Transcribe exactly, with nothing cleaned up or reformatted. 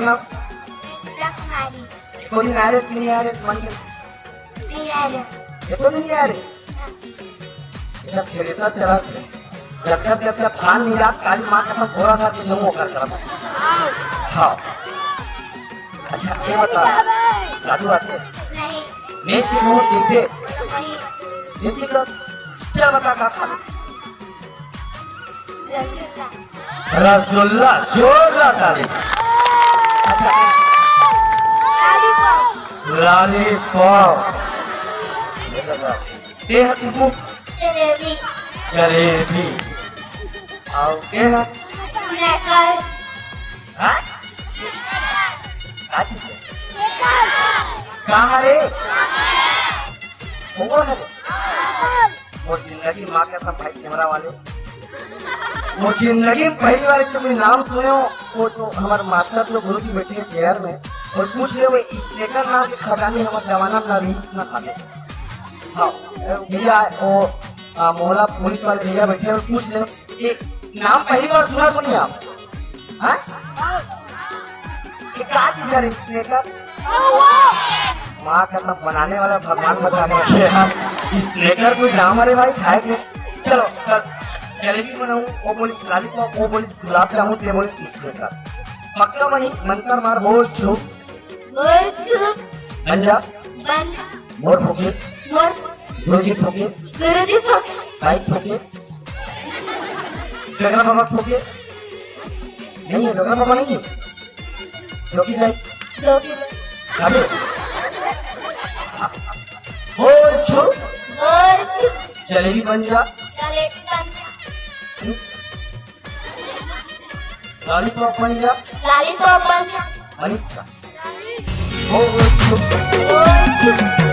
ना? कुमारी। कोई आ रहे कि नहीं आ रहे मन के? नहीं आ रहे। ये तो नहीं आ रहे। इधर थ्रेसर चला, जब जब जब जब धान नहीं जात, काली माँ का सब बोरा था कि नहीं वो कर करता। हाँ। अच्छा, ये बता, दादू आते? नहीं। मैं कि वो देखे? नहीं। देखिए तो, क्या बता का था? रसगुल्ला। रसगुल्ला, जोरदार ताली। अच्छा। लॉलीपॉप। लॉलीपॉप। ये बता। ये है तुमको? जलेबी। जलेबी। और ये है? स्नैकर। हाँ? का चीज है? कहाँ रे? वो है? वो जिंदगी माँ कसम भाई कैमरा वाले। वो जिंदगी में पहली बार तुमने नाम सुने हो, वो तो हमारे मास्टर लोग गुरु जी बैठे हैं चेयर में, और पूछ ले वो स्नैकर नाम के खजाने हमारे जमाना में ना रही, ना खाते। हाँ, भैया, वो, आ, मोहला पुलिस वाले भैया बैठे हैं और पूछ ले कि नाम पहली बार सुना तो नहीं आप? हाँ? ये का चीज है स्नैकर? माँ कसम बनाने वाला भगवान बचा रहे हैं। स्नैकर कोई नाम, अरे भाई, खाए के। चलो, कल जलेबी बनाऊं, वो बोली लॉलीपॉप, वो बोली गुलाब जामुन, ये बोली स्नैकर। पक्का बनी, मंतर मार, बोल छू। बोल छू। बन जा। बन जा। मोर फूके। मोर। गुरुजी फूके। गुरुजी फूके। भाई फूके। डोकरा बाबा फूके। नहीं है, डोकरा बाबा नहीं है। जोगी जाए। जोगी। अरे। बोल छू। बोल छू। जलेबी बन जा। जलेबी बन जा। लॉलीपॉप बन जा। लॉलीपॉप बन जा। बन जा। बोल छू। बोल छू।